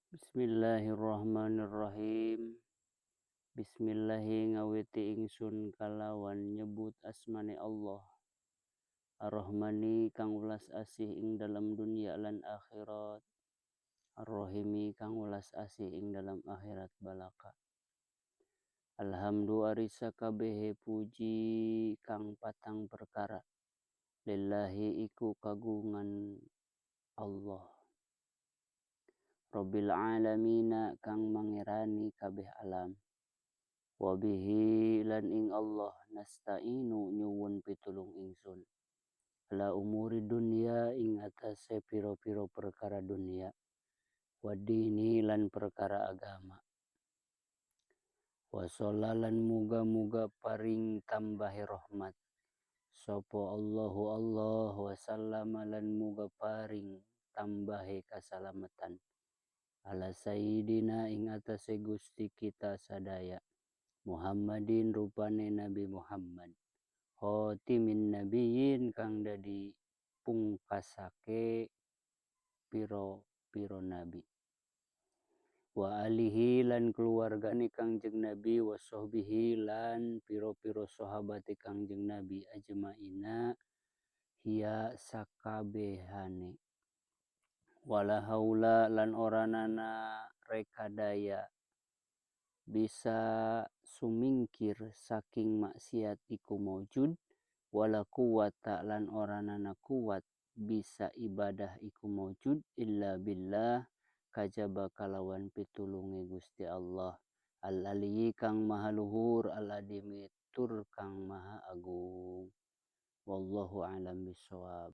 Bismillahirrahmanirrahim. Bismillahi ngawiti ingsun kalawan nyebut asmane Allah. Ar-Rahmani kang welas asih ing dalam dunya lan akhirat. Ar-Rahimi kang welas asih ing dalam akhirat balaka. Alhamdu ari sakabehe puji kang patang perkara. Lillahi iku kagungan Allah. Rabbil alamina kang mangerani kabeh alam. Wabihi lan ing Allah nasta'inu nyuwun pitulung ingsun. Ala umuri dunya ing atase piro-piro perkara dunia. Wadini lan perkara agama. Wa lan muga-muga paring tambahe rahmat sapa Allahu Allah, wa sallama lan muga paring tambahe kasalamatan, ala sayyidina ing atase gusti kita sadaya, Muhammadin rupane Nabi Muhammad, khatimin nabiyyin kang dadi pungkasake piro-piro nabi, wa alihi lan keluargane Kangjeng Nabi, wa sahbihi lan piro-piro sahabate Kangjeng Nabi, ajmaina hiya sakabehane. Wala haula lan ora nana rekadaya bisa sumingkir saking maksiat iku maujud, wala quwata lan ora nana kuat bisa ibadah iku maujud, illa billah kajaba kalawan pitulunge Gusti Allah, al aliyyi kang maha luhur, al adimi tur kang maha agung. Wallahu a'lam bissawab.